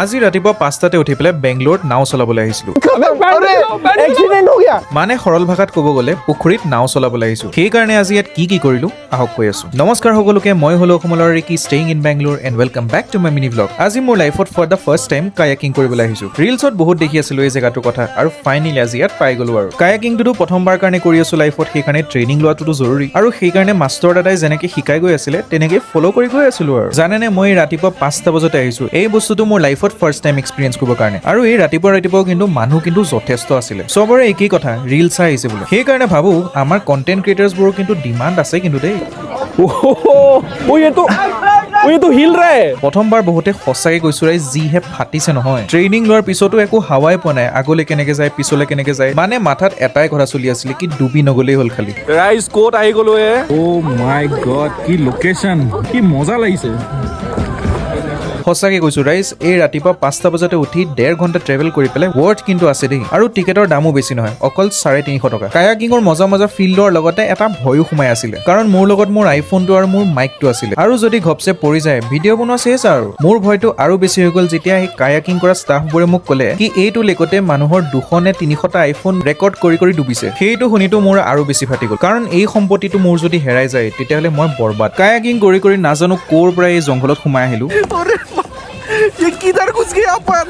আজি ৰাতিপুৱা 5টাতে উঠি পেলাই বেংগলোৰত নাও চলাবলৈ আহিছিলোঁ। एक्सीडेंट हो गया। মানে সৰল ভাষাত ক'ব গ'লে পুখুৰীত নাও চলাবলৈ আহিছোঁ। সেইকাৰণে আজি ইয়াত কি কি কৰিলোঁ, আহক কৈ আছোঁ। নমস্কাৰ সকলোকে, মই হ'লো অসমৰ Ricky, staying in Bangalore, and welcome back to my mini vlog. আজি মোৰ লাইফত for the first time kayaking কৰিবলৈ আহিছোঁ। ৰিলছত বহুত দেখি আছিলোঁ এই জেগাটোৰ কথা আৰু ফাইনেলি আজি ইয়াত পাই গ'লো। আৰু কায়াকিংটোতো প্ৰথমবাৰ কাৰণে কৰি আছোঁ লাইফত, সেইকাৰণে ট্ৰেইনিং লোৱাটোতো জৰুৰী। আৰু সেইকাৰণে মাষ্টৰ দাদাই যেনেকৈ শিকাই গৈ আছিলে, তেনেকৈ ফ'ল' কৰি গৈ আছিলোঁ। আৰু জানেনে, মই ৰাতিপুৱা 5টা বজাতে আহিছোঁ এই বস্তুটো মোৰ লাইফত ফাৰ্ষ্ট টাইম এক্সপিৰিয়েঞ্চ কৰিবৰ কাৰণে। আৰু এই ৰাতিপুৱা ৰাতিপুৱাও কিন্তু মানুহ কিন্তু যথেষ্ট আছিলে। চবৰে একেই কথা, ৰিল চাই আহিছে বোলে। সেইকাৰণে ভাবোঁ, আমাৰ কণ্টেণ্ট ক্ৰিয়েটাৰ্ছবোৰৰ কিন্তু ডিমাণ্ড আছে কিন্তু দেই। ओ, ये तो हिल रहा है। প্ৰথমবাৰ বহুতে, সঁচাকে কৈছো ৰাইজ, যিহে ফাটিছে নহয়। ট্ৰেইনিং লোৱাৰ পিছতো একো হাৱাই পোৱা নাই, আগলৈ কেনেকে যায়, পিছলৈ কেনেকে যায়। মানে মাথাত এটাই কথা চলি আছিলে কি ডুবি নগলেই হ'ল খালি। ৰাইজ, ক'ত আহি গ'লো এ? অ' মাই গড, কি লোকেশ্যন, কি মজা লাগিছে! সঁচাকে কৈছো ৰাইজ, এই ৰাতিপুৱা 5টা বজাতে উঠি 1.5 ঘণ্টা ট্ৰেভেল কৰি পেলাই ৱৰ্থ কিন্তু আছে দেই। আৰু টিকেটৰ দামো বেছি নহয়, অকল 350 টকা। কায়াকিঙৰ মজা মজা ফিল্ডৰ লগতে এটা ভয়ো সোমাই আছিলে, কাৰণ মোৰ লগত মোৰ আইফোনটো আৰু মোৰ মাইকটো আছিলে। আৰু যদি ঘপচে পৰি যায়, ভিডিঅ' বনোৱা চেচ। আৰু মোৰ ভয়টো আৰু বেছি হৈ গ'ল যেতিয়া সেই কায়াকিং কৰা ষ্টাফবোৰে মোক ক'লে কি এইটো লেকতে মানুহৰ 200 নে 300টা আইফোন ৰেকৰ্ড কৰি কৰি ডুবিছে। সেইটো শুনিতো মোৰ আৰু বেছি ফাটি গ'ল, কাৰণ এই সম্পত্তিটো মোৰ যদি হেৰাই যায়, তেতিয়াহ'লে মই বৰবাদ। কায়াকিং কৰি কৰি নাজানো ক'ৰ পৰা এই জংঘলত সোমাই আহিলো। ये किधर घुस गया अपन?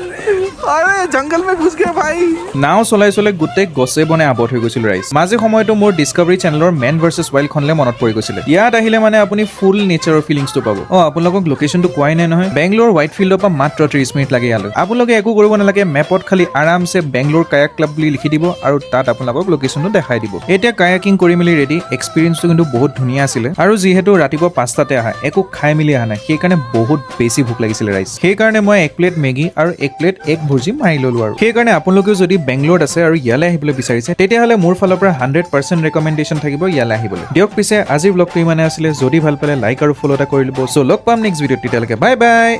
अरे, जंगल में घुस गया भाई। নাও চলাই চলাই গোটেই গছে বনে আৱত হৈ গৈছিল ৰাইজ। মাজে সময়তো মোৰ ডিছকাভাৰী চেনেলৰ মেন ভাৰ্চেছ ৱাইল্ডখনলে মনত পৰি গৈছিলে। ইয়াত আহিলে মানে আপুনি ফুল নেচাৰৰ ফিলিংছটো পাব। অ, আপোনালোকক লোকেশ্যনটো কোৱাই নাই নহয়। বেংগলোৰ হোৱাইট ফিল্ডৰ পৰা মাত্ৰ 30 মিনিট লাগে ইয়ালৈ। আপোনালোকে একো কৰিব নালাগে, মেপত খালি আৰামছে বেংগলোৰ কায়াক ক্লাব বুলি লিখি দিব আৰু তাত আপোনালোকক লোকেশ্যনটো দেখাই দিব। এতিয়া কায়াকিং কৰি মেলি ৰেডি। এক্সপিৰিয়েঞ্চটো কিন্তু বহুত ধুনীয়া আছিলে। আৰু যিহেতু ৰাতিপুৱা 5টাতে অহা, একো খাই মেলি অহা নাই, সেইকাৰণে বহুত বেছি ভোক লাগিছিলে ৰাইজ। সেইকাৰণে মই এক প্লেট মেগী আৰু এক প্লেট এগ ভুৰ্জি মাৰি ল'লো। আৰু সেইকাৰণে আপোনালোকেও যদি বেংগলোৰত আছে আৰু ইয়ালৈ আহিবলৈ বিচাৰিছে, তেতিয়াহ'লে মোৰ ফালৰ পৰা 100% ৰেকমেণ্ডেশ্যন থাকিব ইয়ালৈ আহিবলৈ। দিয়ক পিছে, আজিৰ ব্লগটো ইমানে আছিলে। যদি ভাল পালে লাইক আৰু ফ'ল' এটা কৰি ল'ব। চ' লগ পাম নেক্সট ভিডিঅ'ত, তেতিয়ালৈকে বাই বাই।